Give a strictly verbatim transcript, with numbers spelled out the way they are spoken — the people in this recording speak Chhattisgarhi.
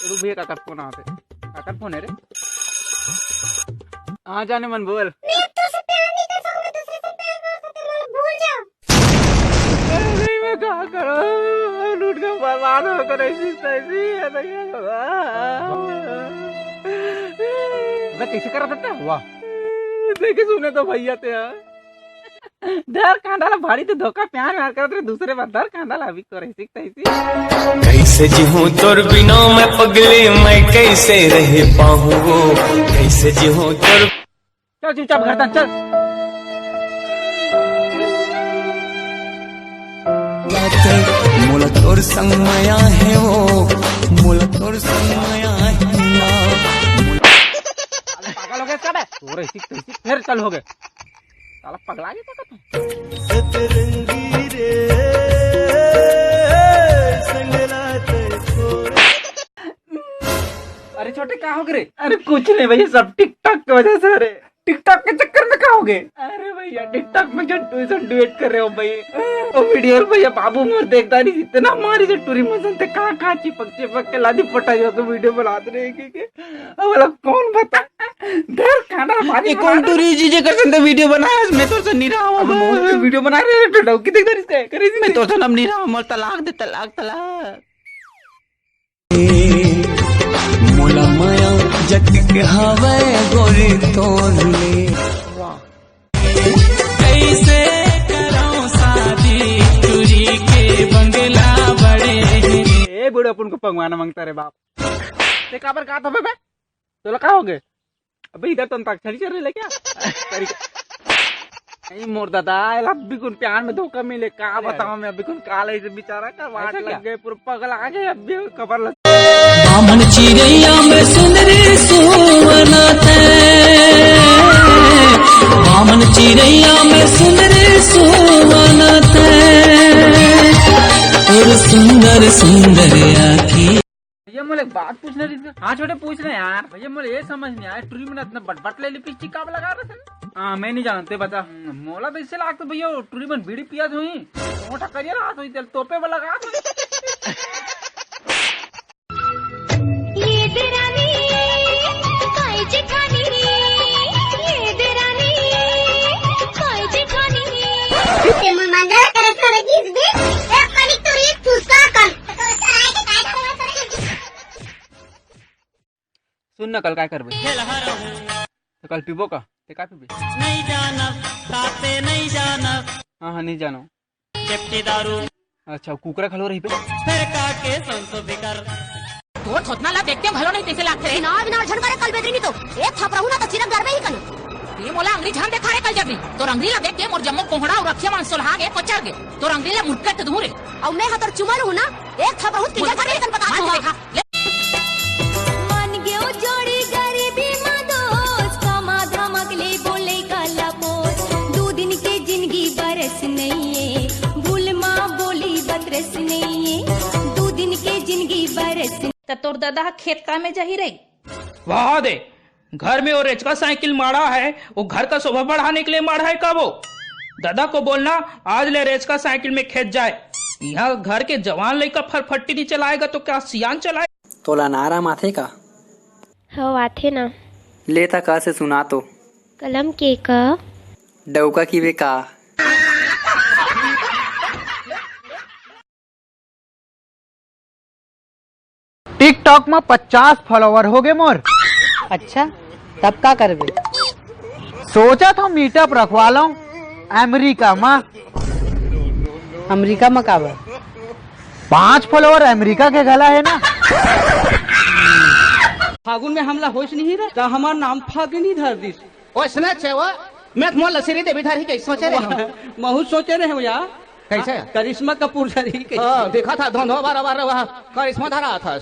रुक भैया, काकर फोन आथे। काकर फोन है रे? हाँ जाने मन, बोल। मैं तो से प्यार नहीं कर सकूंगा, दूसरे से प्यार कर सकते हो, भूल जाओ। नहीं, मैं कहाँ करूँ? लूट के बर्बाद हो कर ऐसी तैसी है भैया। मैं कैसे कर सकता? वाह। देखे सुने तो भैया ते यार। धर कांदा ला भारी तो धोखा प्यार व्यार करत रहे, दूसरे बार धर कांदा ला अभी करे सीखता इसी। कैसे जीहूं तोर बिना मैं पगली, मैं कैसे रह पाऊं? कैसे जीहूं तोर चल चुपचाप घर तक चल। मोला तोर संग मया हे वो, मोला तोर संग मया हे ना। पागल हो गया क्या बे? तोरे सीख, तोरे सीख, फिर चल हो गए। साला पगला गया क्या तू? सतरंगी रे, संगला ते छोड़। अरे छोटे, का हो गए रे? अरे कुछ नहीं भैया, सब TikTok की वजह से। अरे TikTok के चक्कर में का हो गए? अरे भैया, TikTok में जो ट्यूशन डुएट कर रहे हो भाई, वो वीडियो भैया बाबू मोर देखता नहीं, इतना मारी से टूरी मसन थे, कहाँ कहाँ चिपक चिपक के लादी पटा जो तो वीडियो बनाते रहे कि, कि अब वाला कौन बता? धर खाना भारी ये बना कौन रहा। टूरी जीजे कर संदे वीडियो बनाया, मैं तो से नहीं रहा हूँ। अब मोर से वीडियो बना रहे हैं, तो डौकी देख दे इसका, करे मैं तो से अब नहीं रहा हूँ, मोर तलाक दे, तलाक, तलाक। मोला माया जट के हवय गोरी तोर ले। कैसे करौं शादी टूरी के बंगला बड़े हे। ए बूढ़ा, अपन को पंगवाना मांगता रे बाप। ते काबर का था बे? तोला का हो गए? अबे इधर तो अंताक्षरी चल रही है क्या? नहीं मोर दादा, एला अभी कुन प्यार में धोखा मिले, का बताऊं मैं, अभी कुन काल ऐसे बेचारा का वाट ऐसा क्या? लग गए, पूरा पगला गए, अभी खबर लग। बामन चिरैया में सुंदरी सुवना ते, बामन चिरैया में सुंदरी सुवना ते, और सुंदर सुंदर आँखी। भैया मोला एक बात पूछना रहिस। हाँ छोटे, पूछ रहे यार। भैया मोला ये समझ नहीं आया, टुरी मन इतना बटबट ले लिपस्टिक काब लगा रहे थे? हाँ मैं नहीं जानते, बता। हम्म, मोला तो इससे लागत भैया टुरी मन बीड़ी पियत हुई, मोटा करिया लागत हुई, तेल तोपे वाला लगा। ये देरानी, काय जेठानी, ये देरानी, काय जेठानी। ते मुंह मांजरा करे करे किस दिन? ए, पानी तो रे फुसका कर। सुन ना, कल काय करबे? तो कल पीबो का? ते का पीबे? नहीं जानब, ताते नहीं जानब। हाँ, हाँ, नहीं जानो। चपटी दारू। अच्छा, कुकरा खलो रही पे? फिर का के संसो फिकर। तोर थोथना ला देख के भलो नहीं तैसे लागथे रे। ना, ना, झन करे कल बेदरी नहीं तो। एक थप रहू ना तो चिरक डरबे ही कल। ये मोला अंगरी झन देखा रे कल जबरी। तोर अंगरी ला देख के मोर जम्मो कोहड़ा और रखिया मन सोलहा गे, पचर गे। तोर अंगरी ला मुटकट दूं रे। अउ मैं ह तोर चुमा रहू ना, एक थप रहू त किंजर कर तन बता दो। देखा। मान गेव जोड़ी गरीबी मा दोस्त, कमा धमक ले बोले काला पोत। दू दिन के जिंदगी बरस नइये, भूल मा बोली बतरस नइये। दू दिन के जिंदगी बरस। त तोर ददा ह खेत का में जाही रही? वाह दे, घर में वो रेचका साइकिल माड़ा है, वो घर का शोभा बढ़ाने के लिए माड़ा है का वो? दादा को बोलना, आज ले रेचका साइकिल में खेत जाए। यहाँ घर के जवान लइका फरफट्टी नहीं चलाएगा तो क्या सियान चलाए? तोला नारा माथे का? हव आथे ना। ले ता का से सुना तो। कलम के का? डौका की बे का? TikTok में पचास follower हो गए मोर। अच्छा, तब का करबे? सोचत हूँ meetup रखवा लूं अमेरिका में। अमेरिका में का बा? पांच follower अमेरिका के घला है ना। फागुन में हमला होश नहीं रहा, तो हमार नाम फागुनी धर दिस। ओइसने छे वो, मैं तो मोला श्रीदेवी धर ही कही सोचे रहे हूँ। महू सोचे रहे हूँ यार। कैसे? करिश्मा कपूर धर ही कही। हाँ, देखा था धोंधो बार बार वह करिश्मा धरा था।